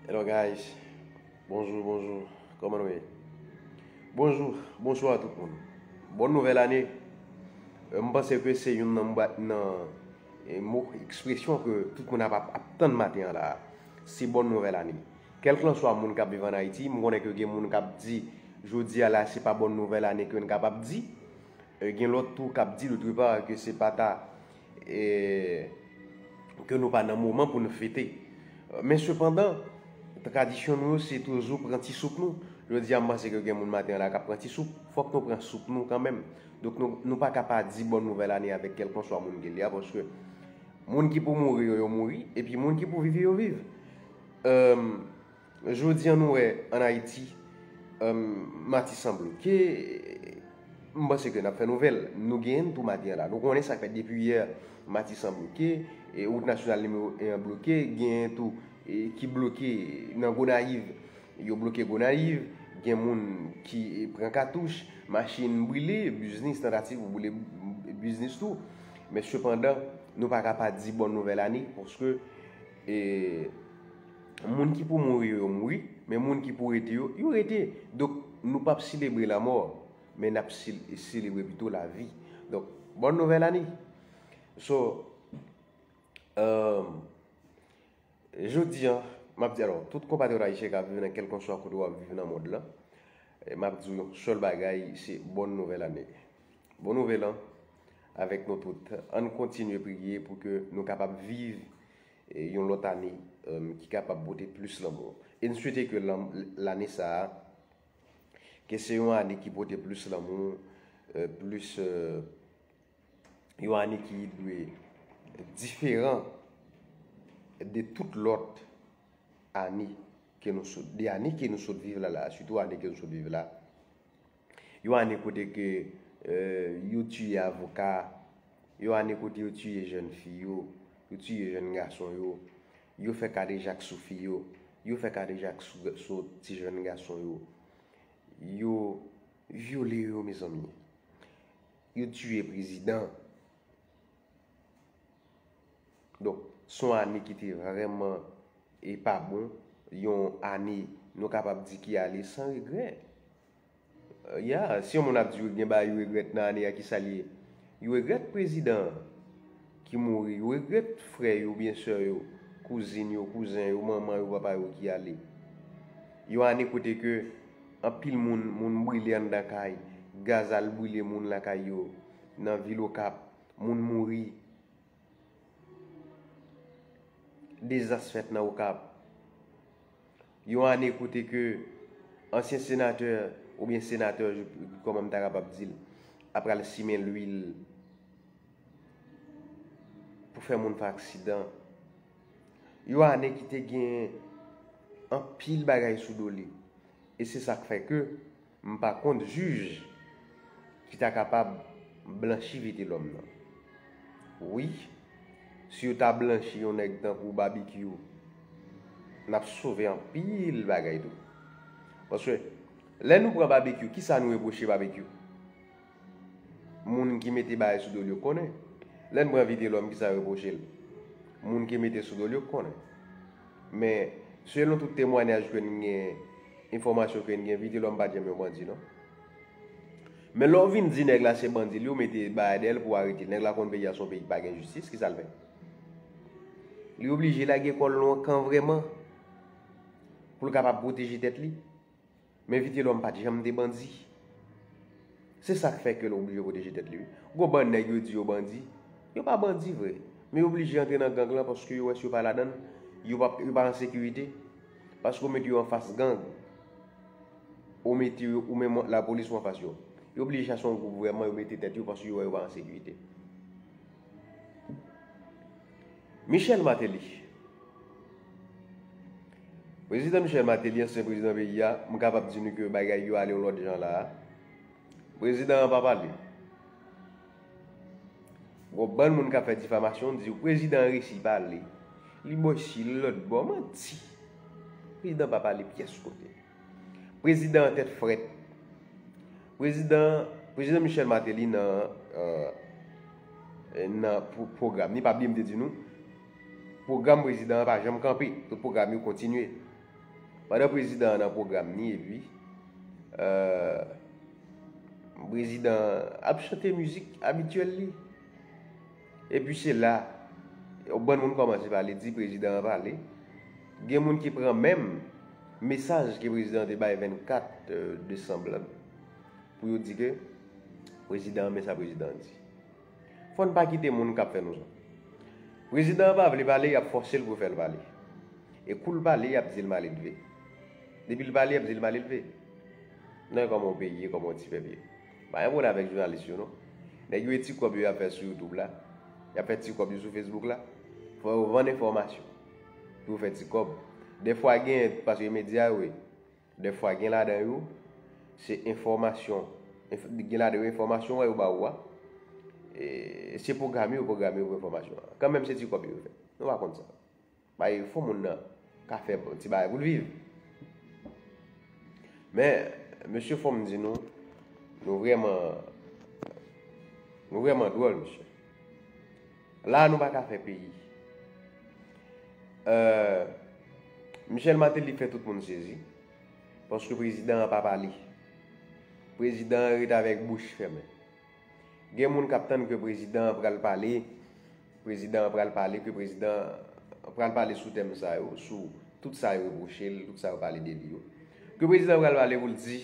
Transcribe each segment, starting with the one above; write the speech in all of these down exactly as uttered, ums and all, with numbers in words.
Hello guys, bonjou, bonjou, kòman nou ye? Bonjou, bonswa tout moun. Bòn nouvèl ane. Euh, m panse ke se youn nan, nan eh, mo, ekspresyon ke tout moun ap, ap, ap tann maten an la. Se bòn nouvèl ane. Kèlkanswa moun k ap viv ann Ayiti, m konnen ke gen moun k ap di jodi a la se pa bòn nouvèl ane ke n kapab di. Eh, gen lòt tou k ap di dòtrepar ke se pa ta, eh, ke nou pa nan moman pou n fete. Men sepandan, tradisyon nou yo se toujou pran ti soup nou. Jodi a m panse ke gen moun maten an la k ap pran ti soup. Fòk nou pran soup nou kanmenm. Donk nou, nou pa ka pa di bòn nouvèl ane avèk kèlkanswa moun ke li a, paske moun ki pou mouri yo, yo mouri, epi moun ki pou viv yo, yo viv. Euh, Jodi a nou wè ann Ayiti, euh, Matisan bloke, m panse ke n ap fè nouvèl. Nou genyen tou maten an la. Nou konnen sa k fèt depi yè, Matisan bloke, e wout nasyonal nimewo en an bloke, genyen tou e ki bloke nan Gonayiv. Yo bloke Gonayiv, gen moun ki e, pran katouch, machin brile, biznis, tantativ pou brile biznis tou. Men sepandan, nou pa ka pa di bòn nouvèl ane, paske e, moun ki pou mouri yo, yo mouri, men moun ki pou rete yo, yo rete. Donk, nou p ap selebre lanmò, men n ap sel- selebre pito lavi. Donk, bòn nouvèl ane. So, euh, jodi a, m ap di, alò, tout konpatriyòt ayisyen k ap viv nan kèlkanswa kote w ap viv nan mond lan, eh, m ap di w yon sèl bagay, se bòn nouvèl ane. Bòn nouvèl an avèk nou tout. Ann kontinye priye pou ke nou kapab viv, eh, yon lòt ane, eh, ki kapab pote plis lanmou. E n swete ke lan- lane sa a, ke se yon ane ki pote plis lanmou, eh, plis, eh, yon ane ki dwe diferan de tout lòt ane ke nou sot, de ane ke nou sot viv la la, sitou ane ke nou sot viv la. Yon ane kote ke, eh, yo tiye avoka, yon ane kote yo tiye jèn fi yo, yo tiye jèn gason yo, yo fè kadejak sou fi yo, yo fè kadejak sou, sou ti jèn gason yo, yo vyole yo, mezanmi. Yo tiye prezidan. Donk, se yon ane ki te vrèman e pa bon, yon ane nou kapab di ki ale san regrè. Ya, si yon moun ap di yo gen bagay yo regrèt nan ane a, ki sa l ye? Yo regrèt prezidan an ki mouri, yo regrèt frè yo oubyen sè yo, kouzin yo, kouzen yo, manman yo, papa yo ki ale. Yon ane kote ke anpil moun, moun brile anndan kay, gaz al brile moun lakay yo, nan vil Okap, moun mouri, dezas fèt nan Okap. Yon ane kote ke ansyen senatè oubyen senatè, kòman m ta kapab di l, ap pral simen lwil pou fè moun fè aksidan. Yon ane ki te gen anpil bagay sou do li. E se sa k fè ke m pa kont jij ki ta kapab blanchi Vitelhomme nan. Wi, si yo ta blanchi yon nèg tankou Babekyou, n ap sove anpil bagay tou. Paske, lè nou pran Babekyou, kisa nou repwoche Babekyou? Moun ki mete bagay sou do l yo konnen. Lè n pran Vitelhomme, kisa yo repwoche l? Moun ki mete sou do l yo konnen. Men, selon tout temwayaj ke n gen, enfòmasyon ke n gen, Vitelhomme pa t janm yon bandi, non. Men lè w vin di nèg la se bandi, li yo mete bagay dèyè l pou arete l. Nèg la konn peyi a se yon peyi ki pa gen jistis, kisa l fè? Li oblije lage kò l nan yon kan vrèman pou l kapab pwoteje tèt li. Men Vitelhomme pa t janm te bandi. Se sa k fè ke l oblije pwoteje tèt li, wi. Gon bann nèg yo di yo bandi, yo pa bandi vre. Men yo oblije antre nan gang lan paske yo wè si yo pa ladan l, yo pa, yo pa an sekirite. Paske ou mete yo anfas gang, ou mete yo, ou menm lapolis ou anfas yo. Yo oblije chache yon gwoup vrèman, yo mete tèt yo paske yo wè yo pa an sekirite. Michel Martelly. Prezidan Michel Martelly, ansyen prezidan peyi a, m kapab di nou ke bagay yo ale yon lòt jan la a. Prezidan an pa pale. Gon bann moun k ap fè difamasyon, di w prezidan an resi pale. Li bò isi, li lòt bò, manti. Prezidan pa pale pyès kote. Prezidan an tèt frèt. Prezidan, Prezidan Michel Martelly nan, euh, nan pwo- pwogram. Li pa bliye m te di nou, pwogram prezidan an pa janm kanpe. Tout pwogram yo kontinye. Pandan prezidan an nan pwogram ni, epi, euh, prezidan an ap chante mizik abityèl li. Epi se la, yon bann moun kòmanse pale, di prezidan an pale. Gen moun ki pran menm mesaj ke prezidan an te bay vennkat, euh, desanm lan, pou yo di ke prezidan an, men sa prezidan an di. Fò n pa kite moun k ap fè nou sa. Prezidan an pa vle pale, y ap fòse l pou fè l pale. E kou l pale, y ap di l maledve. Depi l pale, y ap di l maledve. Nan kòman yon peyi ye, kòman yon ti pèp ye. Pa gen pwoblèm avèk jounalis yo, non. Nèg yo e ti kòb yo y ap fè sou YouTube la. Y ap fè ti kòb yo sou Facebook la. Fò yo vann enfòmasyon pou yo fè ti kòb. Dèfwa gen, paske medya yo ye. Dèfwa gen ladan yo, se enfòmasyon. Enf-, gen ladan yo enfòmasyon wè yo ba ou a. E se pwograme yo, pwograme yo pou enfòmasyon an. Kanmenm se ti kòb yo fè. Nou pa konn sa. Bay fò moun nan ka fè ti bagay pou l viv. Men, mesye, fò m di nou, nou vrèman, nou vrèman dwòl, mesye. La, nou pa ka fè peyi. Euh, Michel Martelly fè tout moun sezi, paske prezidan an pa pale. Prezidan an ret avèk bouch fèmen. Gen moun k ap tann ke prezidan an pral pale, prezidan an pral pale, ke prezidan an pral pale sou tèm sa yo, sou tout sa yo repwoche l, tout sa yo pale de li yo. Ke prezidan an pral pale pou l di,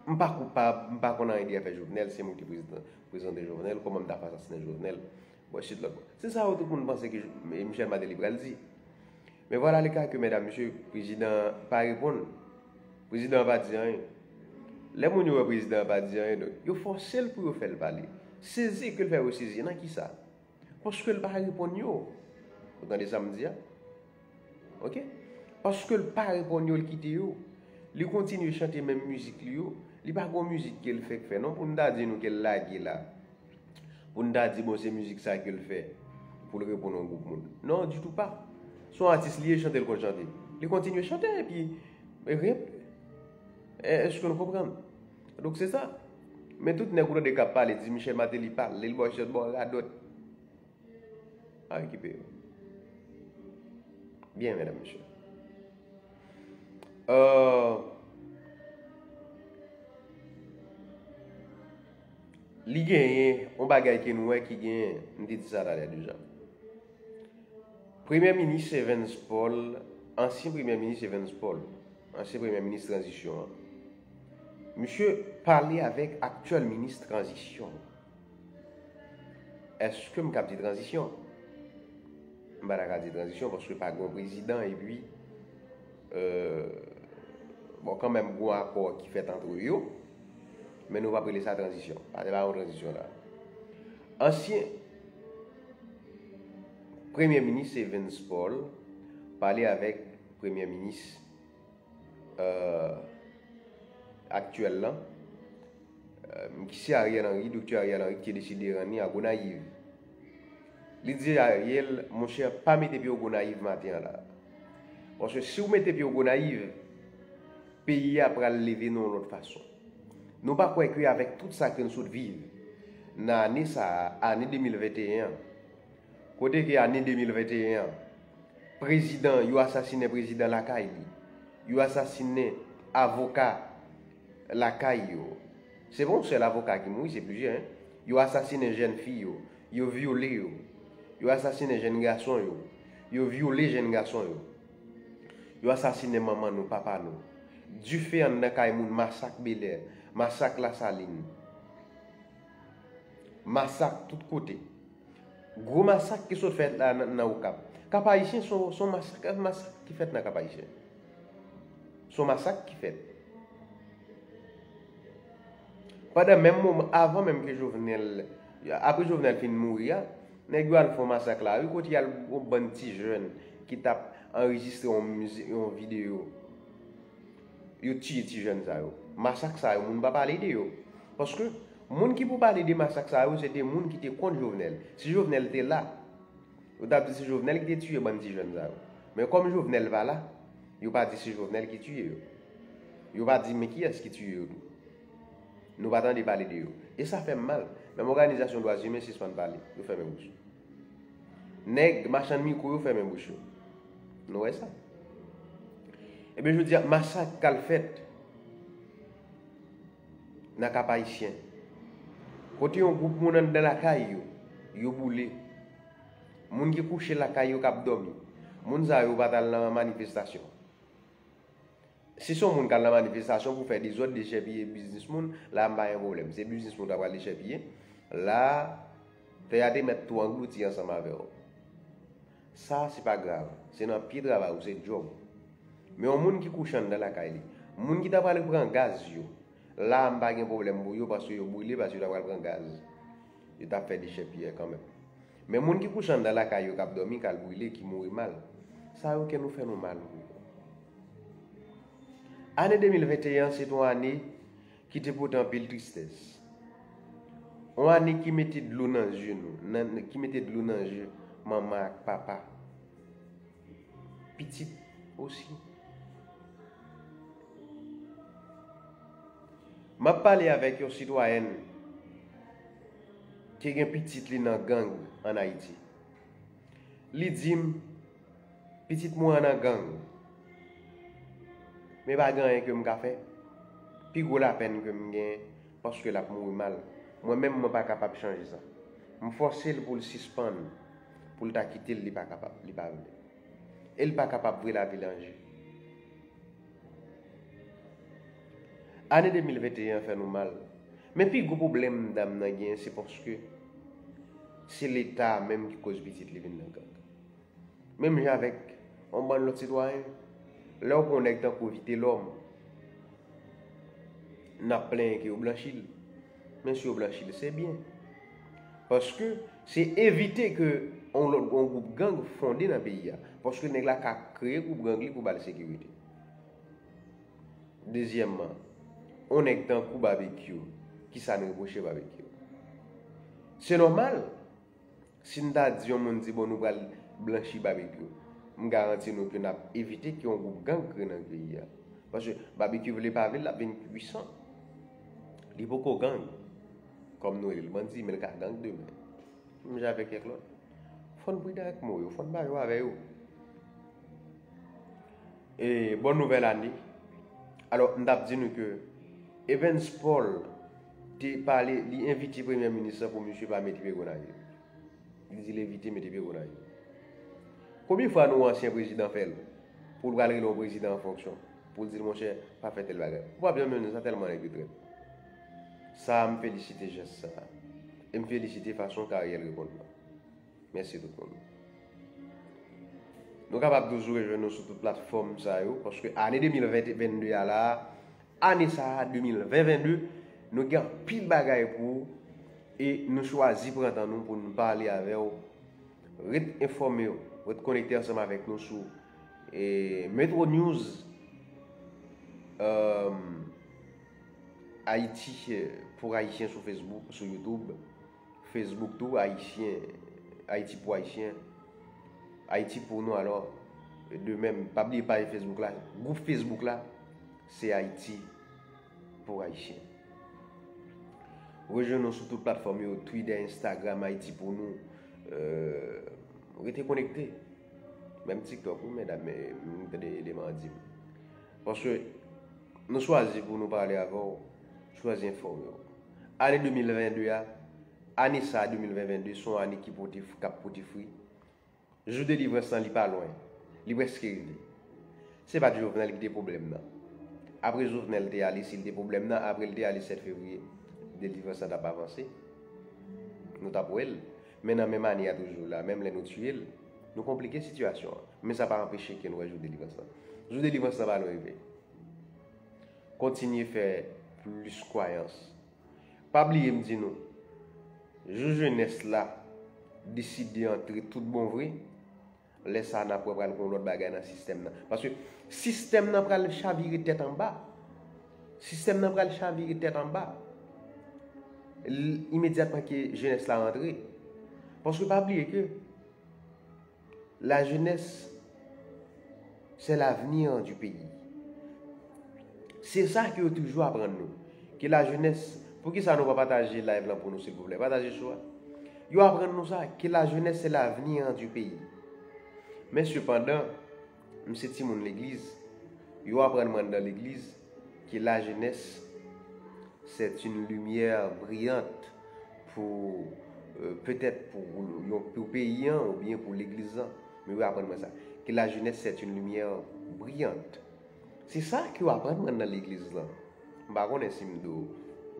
"M pa koupab, m pa konn anyen de afè Jovenel, se mwen ki prezidan, prezante Jovenel, kòman m ta fè asasinen Jovenel?" Bon, shit lòt bò. Se sa yo tout moun panse ke Michel Martelly pral di. Men vwala le ka ke, medam, mesye, prezidan an pa reponn. Prezidan an pa di anyen. Lè moun yo wè prezidan an pa di anyen, donk, yo fòse l pou yo fè l pale. Sezi ke l fè yo sezi, nan kisa? Paske l pa reponn yo. Ou tande sa m di a? Oke? Paske l pa reponn yo, l kite yo. Li kontinye chante menm mizik li yo. Li pa gon mizik ke l fèk fè, non, pou n ta di nou ke l lage la. Pou n ta di, bon, se mizik sa ke l fè pou l reponn yon gwoup moun. Non, ditou pa. Se yon atis li ye, chante l konn chante. Li kontinye chante, epi, e, e, èske nou konprann? Donk, se sa. Men tout nèg ou tande k ap pale, di Michel Martelly pale, l ba w chèz, ba w radòt. A rekipe yo. Byen, medam, mesye. Euh, li genyen yon bagay ke nou wè ki genyen, m te di sa talè deja. Premye minis Evans Paul, ansyen premye minis Evans Paul, ansyen premye minis tranzisyon an, misye pale avèk aktyèl minis tranzisyon. Èske m kab di tranzisyon? M pa ta ka di tranzisyon paske pa gen yon prezidan epi, euh, bon, kanmenm, gen yon akò ki fèt antre yo, men nou p ap rele sa tranzisyon. Pa, se pa yon tranzisyon la. Ansyen premye minis Evans Paul pale avèk premye minis, euh, aktyèl lan, euh, ki se Ariel Henry, doktè Ariel Henry, ki te deside rann li a Gonayiv. Li di Ariel, monchè, pa mete pye w Gonayiv maten an la. Paske si w mete pye w Gonayiv, peyi a pral leve nan yon lòt fason. Nou pa kwè ke avèk tout sa ke nou sot viv nan ane sa a, ane de mil venteyen an, kote ke ane de mil venteyen an, prezidan, yo asasinen prezidan lakay li, yo asasinen avoka lakay yo. Se pa yon sèl avoka ki mouri, se plizyè, en. Yo asasinen jèn fi yo, yo vyole yo, yo asasinen jèn gason yo, yo vyole jèn gason yo. Yo asasinen manman nou, papa nou. Dife anndan kay moun, masak Belè, masak Lasalin, masak tout kote. Gwo masak ki sot fèt la nan, nan Okap. Kap Ayisyen se yon, se yon masak, masak ki fèt nan Kap Ayisyen. Se yon masak ki fèt. Pandan menm moman, avan menm ke Jovenel, apre Jovenel fin mouri a, nèg yo al fè yon masak lari kote y al yon bann ti jèn ki t ap anrejistre yon mizik, yon videyo. Yo tiye ti jèn sa yo. Masak sa yo, moun pa pale de yo. Paske moun ki pou pale de masak sa yo, se te moun ki te kont Jovenel. Si Jovenel te la, yo t ap di se Jovenel ki te tiye bann ti jèn sa yo. Men kòm Jovenel pa la, yo pa di se Jovenel ki tiye yo. Yo pa di men kiyès ki tiye yo tou. Nou pa tande pale de yo. E sa fè m mal. Menm òganizasyon dwa imen sispann pale. Yo fèmen bouch. Nèg machann mikwo yo fèmen bouch yo. Nou wè sa. Ebyen, jodi a, masak k al fèt nan Kap Ayisyen, kote yon gwoup moun anndan lakay yo, yo boule. Moun ki kouche lakay yo k ap dòmi. Moun sa yo pa t al nan manifestasyon. Si se yon moun k al nan manifestasyon pou fè dezòd, dechèpiye biznis moun, la a m pa gen pwoblèm. Se biznis moun ta pral dechèpiye. La a, tè a te mèt tou anglouti ansanm avè w. Sa, se pa grav. Se nan pye travay ou, se djòb ou. Men yon moun ki kouche anndan lakay li, moun ki ta pral pran gaz yo, la a m pa gen pwoblèm pou yo paske yo brile, paske yo ta pral pran gaz. Yo t ap fè dechèpiyè kanmenm. Men moun ki kouche anndan lakay yo k ap dòmi, k al brile, ki mouri mal, sa yo kè nou fè nou mal pou yo. Ane de mil venteyen an se t yon ane ki te pote anpil tristès. Yon ane ki mete dlo nan je nou, nan, ki mete dlo nan je manman ak papa. Pitit osi. M ap pale avèk yon sitwayèn ki gen pitit li nan gang ann Ayiti. Li di m, pitit mwen an nan gang. Men pa gen anyen ke m ka fè. Pi gwo lapèn ke m gen, paske l ap mouri mal. Mwen menm, mwen pa kapab chanje sa. M fòse l pou l sispann, pou l ta kite l, li pa kapab, li pa vle. E l pa kapab vre lavi l an je. Ane de mil venteyen an fè nou mal. Men pi gwo pwoblèm dam nan genyen, se paske se Leta menm ki koz pitit li vin nan gang. Menm jan avèk yon bann lòt sitwayen, lè w pran yon nèg tankou Vitelhomme, n ap plenyen ke yo blanchi l. Men si yo blanchi l, se byen. Paske se evite ke yon lòt, yon gwoup gang fonde nan peyi a. Paske nèg la ka kreye gwoup gang li pou ba l sekirite. Dezyèmman, yon nèg tankou Babekyou, kisa n repwoche Babekyou? Se nòmal, si n ta di yon moun di, bon, nou pral blanchi Babekyou, m garanti nou ke n ap evite ke yon gwoup gang kreye nan peyi a. Paske Babekyou vle pa vle, l ap vin pwisan. Li poko gang, kòm nou rele l bandi, men l ka gang demen. Menm jan avèk kèk lòt. Fò n pridan ak mo yo, fò n pa jwe avè yo. E, bòn nouvèl ane. Alò, m t ap di nou ke Evans Paul te pale, li envite premye minis lan pou misye pa mete pye gwo nan je l. Li di l evite mete pye gwo nan je l. Konbyen fwa nou wè ansyen prezidan fè l? Pou l pral rele yon prezidan an fonksyon, pou l di l, monchè, pa fè tèl bagay. Ou p ap janm jwenn sa, tèlman nèg yo trèt. Sa a, m felisite jès sa a. E m felisite fason Kariel reponn nan. Mèsi tout moun. Nou kapab toujou rejwenn nou sou tout platfòm sa yo, paske ane de mil ven, vennde a la, ane sa a, de mil ven, vennde, nou gen anpil bagay pou ou, e nou chwazi pran tan nou pou nou pale avè w. Ret enfòme w, ret konekte ansanm avèk nou sou, e, Metro News, um, Ayiti, e, pou Ayisyen sou Facebook, sou YouTube. Facebook tou, Ayisyen, Ayiti pou Ayisyen, Ayiti pou nou, alò, de menm, pa bliye paj Facebook la, gwoup Facebook la, se Ayiti pou Ayisyen. Rejwenn nou sou tout platfòm yo, Twitter, Instagram, Ayiti pou nou, euh, rete konekte. Menm TikTok, wi, medam, men, m tande eleman an di m. Paske nou chwazi pou nou pale avè w, chwazi enfòme w. Ane de mil vennde a, ane sa a, de mil vennde, se yon ane ki pote, k ap pote fwi. Jou delivrans lan, li pa lwen. Li prèske rive. Se pa t Jovenel ki te pwoblèm nan. Apre Jovenel te ale, si l te pwoblèm nan, apre l te ale sèt fevriye, delivrans lan t ap avanse. Nou t ap wè l. Men nan menm ane a toujou la, menm lè nou tiye l, nou konplike sitiyasyon an. Men sa pa anpeche ke nou wè jou delivrans lan. Jou delivrans lan pa lwen rive. Kontinye fè plis kwayans. Pa bliye m di nou, jou jenès la deside antre tout bon vre, lè sa a n ap wè pral gen yon lòt bagay nan sistèm nan. Paske sistèm nan pral chavire tèt anba. Sistèm nan pral chavire tèt anba. L-, imedyatman ke jenès la antre. Paske pa bliye ke la jeunesse, c'est l'avenir du pays. Se sa ke yo toujou aprann nou. Ke la jeunesse, poukisa nou pa pataje live lan pou nou, silvouplè? Pataje show a. Yo aprann nou sa, ke la jeunesse, c'est l'avenir du pays. Men sepandan, m se timoun legliz, Yo aprann mwen nan legliz ke la jeunesse c'est une lumière brillante pou, euh, petèt pou yon, pou peyi an oubyen pou legliz lan. Men yo aprann mwen sa. Que la jeunesse c'est une lumière brillante. Se sa ke yo aprann mwen nan legliz lan. M pa konnen si m do,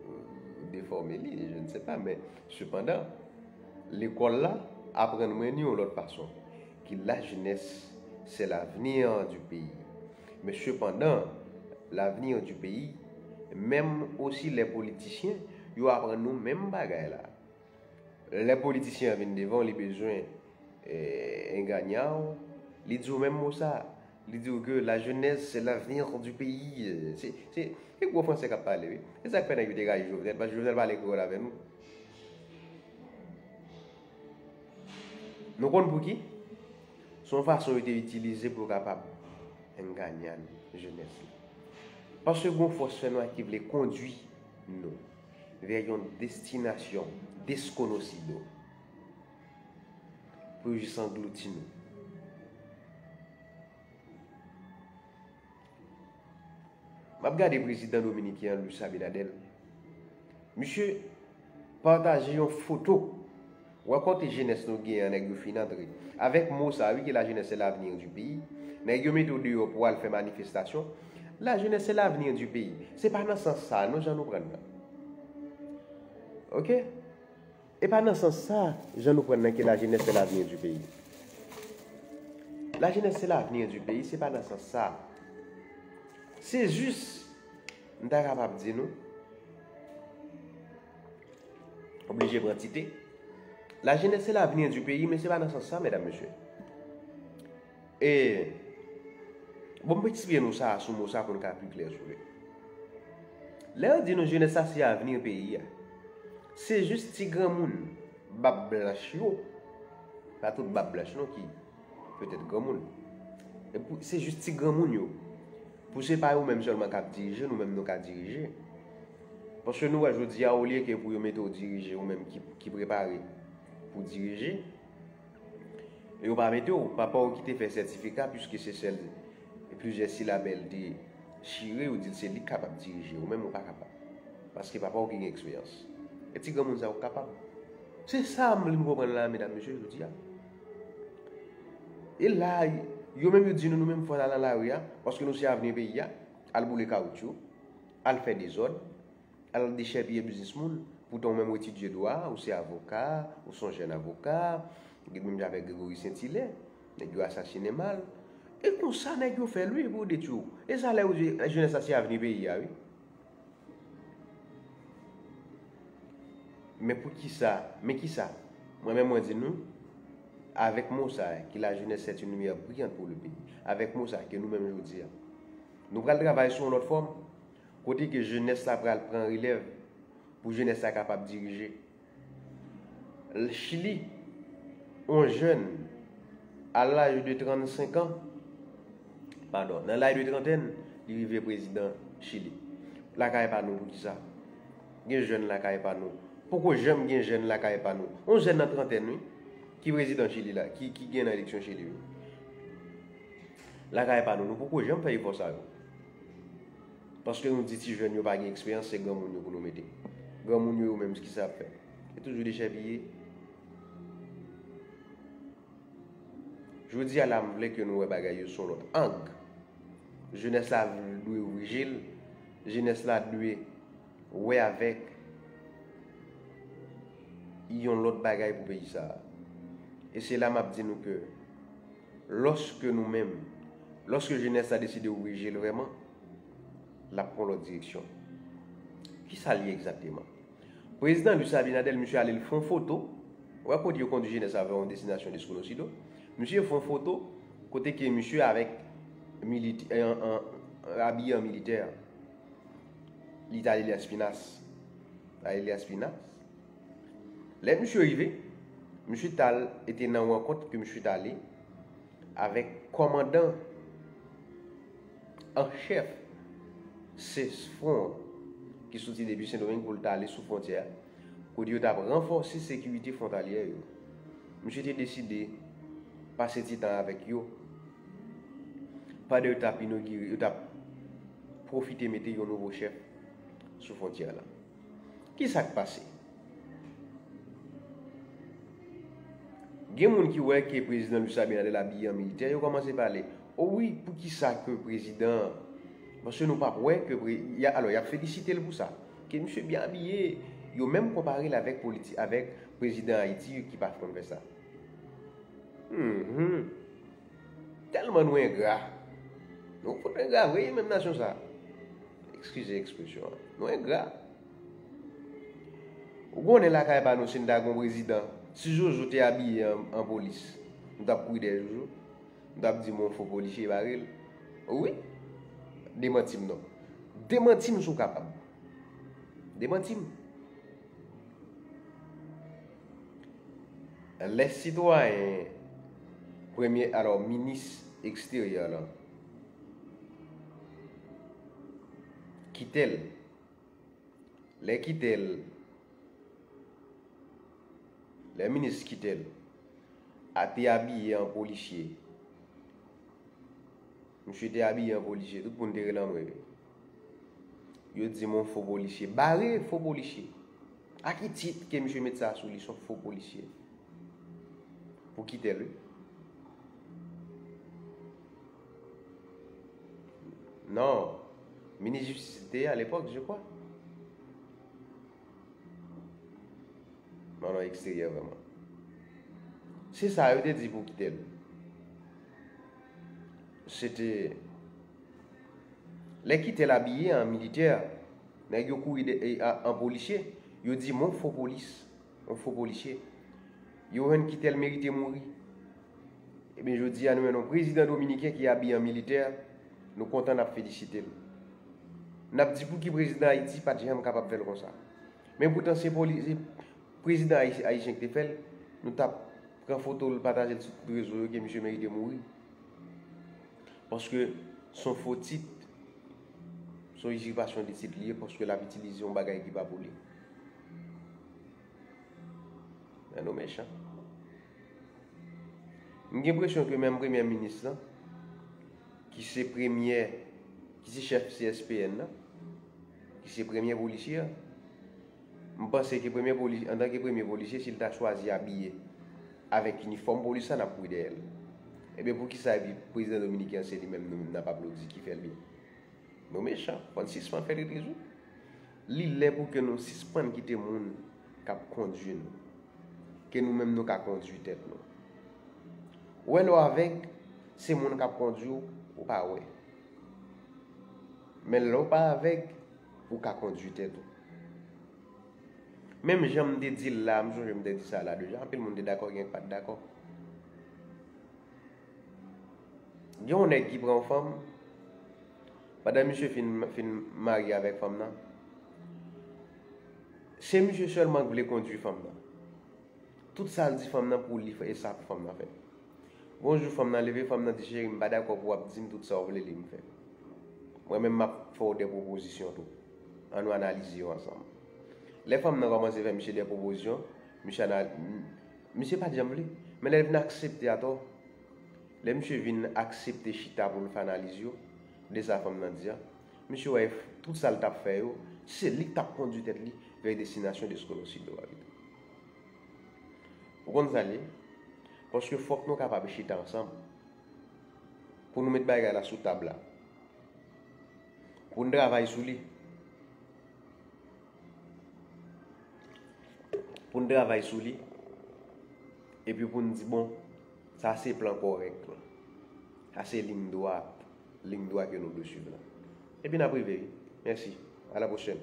euh, defòme li, je ne sais pas, men sepandan, lekòl la aprann mwen ni yon lòt fason. Que la jeunesse c'est l'avenir du pays. Men sepandan, l'avenir du pays, menm osi lè politisyen, yo aprann nou menm bagay la. Lè politisyen an vin devan w, li bezwen, eh, enganya w, li di w menm mo sa. Li di w ke la jeunesse c'est l'avenir du pays. Se, se, se gwo fransè k ap pale, wi. Se sa k fè nèg yo te rayi Jovenel, paske Jovenel pale kreyòl avè nou. Nou konn pouki? Se yon fason yo te itilize pou yo kapab enganyan jenès la. Paske gon fòs fènwa ki vle kondwi nou vè yon destinasyon deskonosido pou yo jis anglouti nou. M ap gade prezidan dominiken an, Luis Abinader. Misye pataje yon foto. Wè kote jenès nou genyen an, nèg yo fin antre. Avèk mo sa, wi, ke la jeunesse c'est l'avenir du pays. Nèg yo mete w deyò pou w al fè manifestasyon. La jeunesse c'est l'avenir du pays. Se pa nan sans sa, non, jan nou pran nan. Oke? E pa nan sans sa, jan nou pran nan ke la jeunesse c'est l'avenir du pays. La jeunesse c'est l'avenir du pays, se pa nan sans sa. Se jis, m ta kapab di nou, oblije pran tite. La jeunesse c'est l'avenir du pays, men se pa nan sans sa, medam, mesye. E, bon, m pou eksplike nou sa sou mo sa pou n ka pi klè sou li. Lè yo di nou jenès la se avni peyi a, se jis ti granmoun bab blanch yo, pa tout bab blanch non ki petèt granmoun. E pou, se jis ti granmoun yo. Pou se pa yo menm sèlman k ap dirije, nou menm nou ka dirije. Paske nou wè jodi a, olye ke pou yo mete w dirije, ou menm ki, ki prepare pou dirije, yo pa mete w, papa w ki te fè sètifika, piske se sèl plizyè silab l te chire, yo di l se li k kapab dirije, ou menm ou pa kapab. Paske papa w ki gen eksperyans. E ti granmoun sa yo kapab. Se sa m vin konprann la, medam, mesye, jodi a. E la, yo menm yo di nou, nou menm fò n al nan lari a, paske nou se avni peyi a, al boule kawotchou, al fè dezòd, al dechèpiye biznis moun, poutan ou menm ou etidye dwa, ou se avoka, ou se yon jèn avoka, ou gen menm jan avèk Gregory Saint-Hilaire, nèg yo asasinen mal. E konsa nèg yo fè l wi pou detwi w. E sa lè yo di jenès la se avni peyi a wi. Men poukisa, men kisa? Mwen menm mwen di nou, avèk mo sa, que la jeunesse c'est une lumière brillante pour le pays. Avèk mo sa, ke nou menm jodi a, nou pral travay sou yon lòt fòm. Kote ke jenès la pral pran relèv pou jenès la kapab dirije. Chili, yon jèn, à l'âge de trannsenk an, padon, nan laj de trantèn, li rive prezidan Chili. Lakay pa nou, poukisa? Gen jèn lakay pa nou. Poko janm gen jèn lakay pa nou. Yon jèn nan trantèn, wi, ki prezidan Chili la, ki, ki gen nan eleksyon Chili, wi. Lakay pa nou, nou poko janm fè efò sa yo. Paske nou di ti jèn yo pa gen eksperyans, se granmoun yo pou nou mete. Granmoun yo, yo menm, kisa y ap fè? Yo toujou dechèpiye. Jodi a la, m vle ke nou wè bagay yo sou yon lòt ang. Jenès la dwe ouvri je l. Jenès la dwe wè avèk yon lòt bagay pou peyi sa a. E se la m ap di nou ke lòske nou menm, lòske jenès la deside ouvri je l vrèman, l ap pran lòt direksyon. Kisa l ye egzakteman? Prezidan Luis Abinader, misye ale l fè yon foto. Wè kote yo kondui jenès la vè yon destinasyon deskonosido. Misye fè yon foto kote ke misye avèk militè, an, an, abiye an militè. Li t ale Las Pinas. Ale Las Pinas. Lè misye rive, misye t al, e te nan rankont ke misye t ale avèk kòmandan an chèf Cesfront, ki soti depi Sendomeng pou l t ale sou fwontyè a, kote yo t ap ranfòse sekirite fwontalyè yo. Misye te deside pase ti tan avèk yo. Pandan yo t ap inogire, yo t ap pwofite mete yon nouvo chèf sou fwontyè la. Ki sa k pase? Gen moun ki wè ke prezidan Luis Abinader abiye an militè, yo kòmanse pale. O wi, poukisa ke prezidan, paske nou p ap wè ke pre, y a, alò, y ap felisite l pou sa. Ke misye byen abiye, yo menm konpare l avèk politi, avèk prezidan Ayiti ki pa konn fè sa. Mhm. Tèlman nou engra. Nou fout engra vre, menm nasyon sa. Eskize ekspresyon an. Nou engra. Ou konnen lakay pa nou, si n ta gon prezidan, si Jojo te abiye an, an polis, nou t ap kouri dèyè Jojo. Nou t ap di m yon fo polisye bare l. Wi. Demanti m non. Demanti m si w kapab. Demanti m. Lè sitwayen premye, alò, minis eksteryè la, Kittel, lè Kittel, lè minis Kittel a te abiye an polisye, misye te abiye an polisye, tout moun te rele anmwe. Yo di m yon fo polisye. Bare fo polisye. A ki tit ke misye met sa sou li, se yon fo polisye? Pou Kittel, wi. Non. Minis jistis te ye alepòk, je crois. Non, non, eksteryè vrèman. Se sa yo te di pou Kittel. Se te lè Kittel abiye an militè, nèg yo kouri de, e, a, an polisye, yo di m yon fo polis, yon fo polisye. Yo jwenn Kittel merite mouri. Ebyen, jodi a, nou jwenn yon prezidan dominiken ki abiye an militè, nou kontan, n ap felisite l. N ap di pouki prezidan Ayiti pa t janm kapab fè l konsa. Men poutan se poli, se prezidan ayi, ayisyen ki te fè l, nou t ap pran foto l, pataje l sou tout rezo yo ke misye merite mouri. Paske se yon fo tit, se yon izipasyon de tit li ye, paske l ap itilize yon bagay ki pa pou li. Men nou mechan. M gen enpresyon ke menm premye minis lan, ki se premye, ki se chèf C S P N nan, ki se premye polisye a, m panse ke premye poli, antanke premye polisye, si l ta chwazi abiye avèk inifòm polis la, n ap kouri dèyè l. Ebyen, poukisa epi prezidan dominiken an se li menm nou menm n ap aplodi ki fè l byen? Nou mechan, fò n sispann fè tretrizou. Li lè pou ke nou sispann kite moun k ap kondui nou. Ke nou menm nou ka kondui tèt nou. Ou wè lè w avèg, se moun k ap kondui w, ou pa wè. Men lè w pa avèg, ou ka kondui tèt ou. Menm jan m te di l la, m sonje m te di sa la deja, anpil moun te dakò, gen k pa t dakò. Gen yon nèg ki pran yon fanm, pandan misye fin, fin marye avèk fanm nan, se misye sèlman k vle kondui fanm nan. Tout sa l di fanm nan pou li fè, e sa pou fanm nan fè. Gon jou fanm nan leve, fanm nan di, cheri, m pa dakò pou w ap di m tout sa w vle li m fè. Mwen menm m ap fè w de pwopozisyon tou. An nou analize yo ansanm. Lè fanm nan kòmanse fè misye de pwopozisyon, misye anal, misye pa t janm vle. Men lè l vin aksepte atò, lè misye vin aksepte chita pou l fè analiz yo, de sa fanm nan di a, misye wè tout sa l t ap fè yo, se li k t ap kondui tèt li vè destinasyon deskonosido a pito. Ou konn sa l ye? Paske fòk nou kapab chita ansanm pou nou met bagay la sou tab la. Pou n travay sou li. Pou n travay sou li. Epi pou n di, bon, sa se plan kòrèk lan. Sa se liy dwat, liy dwat ke nou dwe swiv la. Epi n ap rive, wi. Mèsi. A la pwochèn.